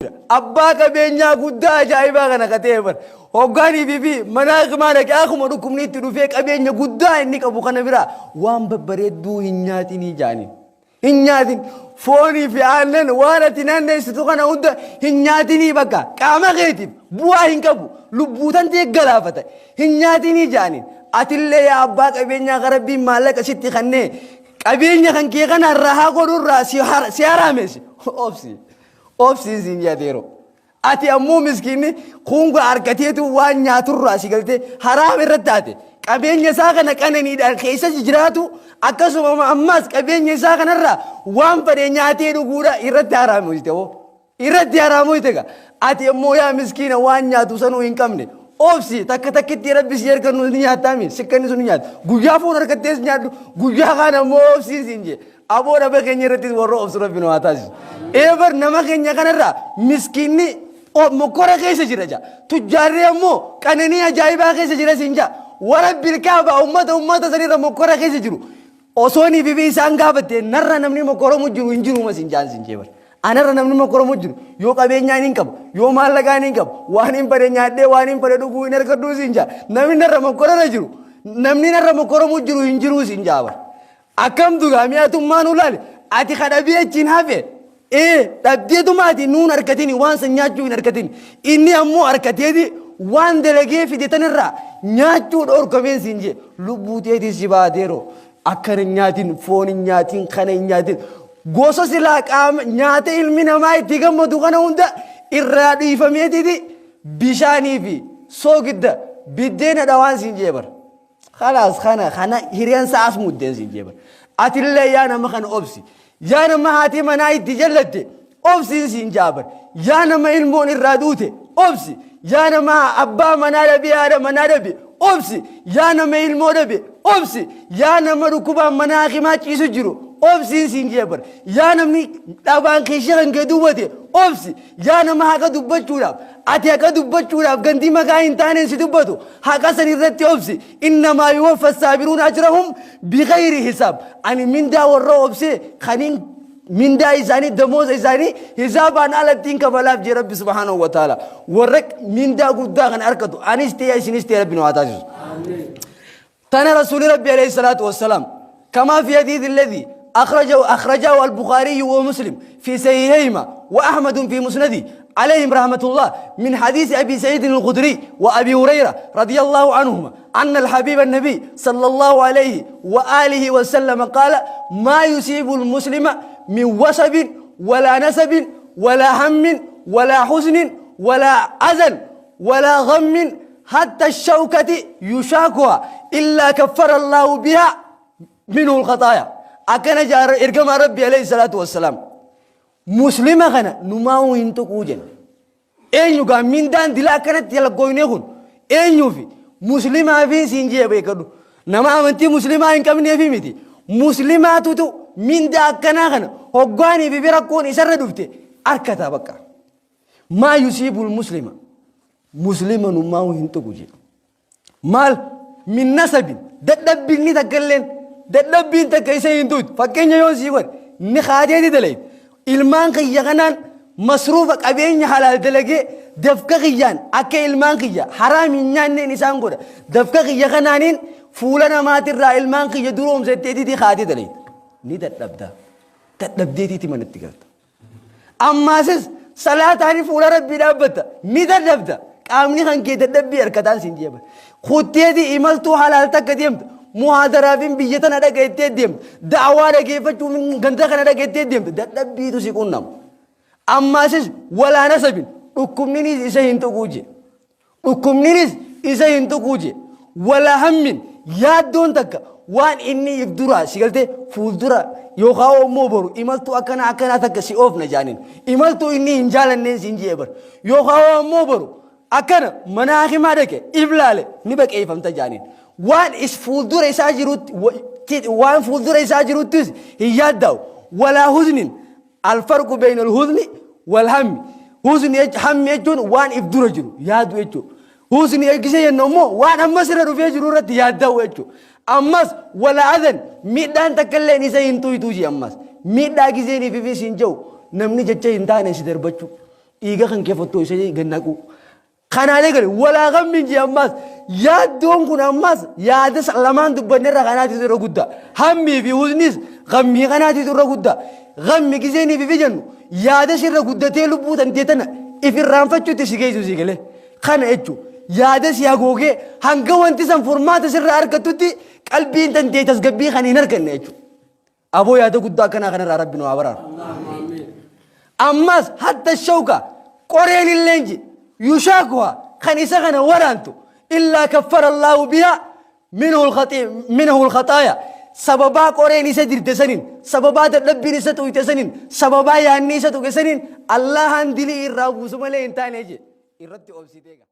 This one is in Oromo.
Jira. Abbaa qabeenyaa guddaa ajaa'ibaa kana ka ta'e bar. Hoggaanii fi fi mana hakimaa dhaqee akkuma dhukkubni itti dhufee qabeenya guddaa inni qabu kana biraa waan babbareedduu hin nyaatinii jaaniin. Hin nyaatin. Foonii fi aannan waan ati naanneessitu kana hunda hin nyaatinii bakka qaama keetiif bu'aa hin qabu. Lubbuu tantee galaafata. Hin nyaatinii jaaniin. Atillee yaa abbaa qabeenyaa ka Rabbiin maallaqa sitti kannee qabeenya kan kee kana rahaa godhurraa si haraamessi. Obsi. Obsiin siin jedheero. Ati ammoo miskiinni kunga argateetu waan nyaaturraa si galtee haraam irratti taate. Qabeenya isaa kana qananiidhaan keessa jiraatu akkasuma ammaas qabeenya isaa kanarraa waan fedhe nyaatee dhuguudha irratti haraamoyte hoo. Irratti haraamoyte gaa. Ati ammoo yaa miskiina waan nyaatu sanuu hin qabne. Obsi takka takkitti rabbi si argannu ni nyaattaami sikkanni sun ni nyaata. Guyyaa foon argattees nyaadhu guyyaa kaan ammoo obsiin siin jee. Aboo dhaba keenya irrattis warra obsu rabbi nu haa taasisu. Eebar nama keenya kanarraa miskiinni mokkora keessa jira ja. Tujjaarri ammoo qananii ajaa'ibaa keessa jira siin ja. Warra bilkaaba ummata ummata sanirra mokkora keessa jiru. Osoo ni fi isaan gaafatte narra namni mokkoromu jiru hin jiru siin jaan siin jeebar. Anarra namni mokkoromu jiru yoo qabeenyaan hin qabu yoo maallaqaan hin qabu waan hin fedhe nyaadhee waan hin fedhe dhuguu hin argadhuu siin jaa. Namni narra mokkorarra jiru namni narra mokkoromu jiru hin jiru siin jaa. Akkam dugaa mee atummaa nu laali ati ka dhabee achiin hafe ee dhabdeetuma ati nuun argatini waan san nyaachuu hin argatin inni ammoo argateeti waan dalagee fide tanirraa nyaachuu dhorkameen siin jee lubbuu teetii si baateeroo akkana hin nyaatin foon hin nyaatin kana hin nyaatin gosa silaa qaama nyaata ilmi namaa itti gammadu kana hunda irraa dhiifameetiiti bishaanii fi soogidda biddeena dhawaan siin jee bara. Khalaas kana kana hireen sa'as muddeen siin jee bar. Atillee yaa nama kana obsi. Yaa nama haati manaa itti jallatte obsiin siin jaa bar. Yaa nama ilmoon irraa duute obsi. Yaa nama abbaa manaa dhabe haadha manaa dhabe obsi. Yaa nama ilmoo dhabe obsi. Yaa nama dhukkubaan mana hakimaa ciisu jiru obsiin siin jee bar. Yaa namni dhabaan keessa kan kee duwwate obsi. Yaa nama haqa dubbachuudhaaf ati haqa dubbachuudhaaf gandii maqaa hin taaneen si dubbatu haqa san irratti obsi innamaa yuwaffa saabiruun ajrahum bighayri hisaab ani mindaa warra obsee kanin mindaa isaanii damooza isaanii hisaabaan alattiin kafalaaf jee rabbi subhaanahu wa ta'ala warra mindaa guddaa kan argatu anis ta'e isinis ta'e rabbi nu haa taasisu. Tana Rasuuli Rabbi alayhi salaatu wassalaam kamaa fi hadiith alladhi akhrajahu akhrajahu al-Bukhari wa Muslim fi sahihayhima wa Ahmad fi musnadi عليهم رحمة الله من حديث أبي سعيد الخدري وأبي هريرة رضي الله عنهما أن الحبيب النبي صلى الله عليه وآله وسلم قال ما يصيب المسلم من وصب ولا نسب ولا هم ولا حزن ولا أذى ولا غم حتى الشوكة يشاكها إلا كفر الله بها منه الخطايا أكن جار إرجم ربي عليه الصلاة والسلام مسلمة كان نماو هنتو جن eenyu gaa mindaan dila akkanatti jalaggoyne kun eenyuufi muslimaafi siin jee beekadhu nama amantii muslimaa hin qabneefi miti muslimaatutu mindaa akkanaa kana hoggaanii fi rakkoon isarra dhufte arkata bakka maa yusiibul muslima Muslima nummaa'uu hin tuqu jedhe. Maal min nasabin dadhabbinni takka illeen dadhabbiin takka isa hin tuqu. Fakkeenya yoon sii godhe ni kaateeti dalagde. Ilmaan kiyya kanaan masruufa qabeenya halaal dalagee dafka kiyyaan akka ilmaan kiyya haraam hin nyaanneen isaan godha. Dafka kiyya kanaaniin fuula namaatirraa ilmaan kiyya duroomsetteetiiti kaatee dalagde. Ni dadhabda. Dadhabdeetiiti manatti galta. Ammaasis salaataani fuula Rabbii dhaabbatta. Ni dadhabda. Qaamni kan kee dadhabbii harkataan siin jeeba. Kutteeti imaltuu halaal takka deemta. Muhaadaraafin biyya tana dhageettee deemta. Da'awaa dhageeffachuuf ganda kana dhageettee deemta. Dadhabbiitu si qunnama. Ammaasis walaa nasabin dhukkubninis isa hin tuquu jee. Dhukkubninis isa hin tuquu jee. Walaa hammin yaaddoon takka waan inni if duraa si galtee fuuldura yookaan immoo boru imaltuu akkanaa akkanaa takka si oofna jaaniin. Imaltuu inni hin jaalanneen siin jee bar. Yookaan immoo boru akkana mana hakimaa dhaqe if laale ni baqeeffamta jaaniin. Waan is fuuldura isaa jirutti waan fuuldura isaa jiruttis hin yaaddaa'u. Walaa huznin Alfarqu beeyna alhuzni walhammi. Huzni hammi jechuun waan if dura jiru yaadu jechuudha. Huzni eegisee jennu immoo waan ammas irra dhufee jiru irratti yaadda'u jechuudha. Ammas wala adan miidhaan takka illee isa hin tuytuu jee ammas. Miidhaa gizeen ififi siin jedhu namni jecha hin taane si darbachuu. Dhiiga kan kee fottooysanii gad naquu. Kanaalee gale walaa gammiin jee ammaas yaaddoon kun ammaas yaada lamaan dubbanne irra kanaatitu irra guddaa. Hammii fi huznis gammii kanaatitu irra guddaa. Gammi gizeenii fi jennu yaada sirra guddatee lubbuu tantee tana if irraanfachuutti si geessu si galee. Kana jechuun yaada si hagoogee hanga wanti san furmaata sirra argattutti qalbiin tantee tasgabbii kan hin arganne jechuudha. Aboo yaada guddaa akkanaa kanarraa Rabbi nu haa baraaru. Ammas hatta shawka qoreen illeen ji yushaakuha kan isa kana waraantu illaa kaffara Allaahu bihaa minhu alkhaxaaya sababaa qoreen isa dirte saniin sababaa dadhabbiin isa tuyte saniin sababaa yaanni isa tuqe saniin Allahan dilii irraa buusu malee hin taane je irratti obsitee.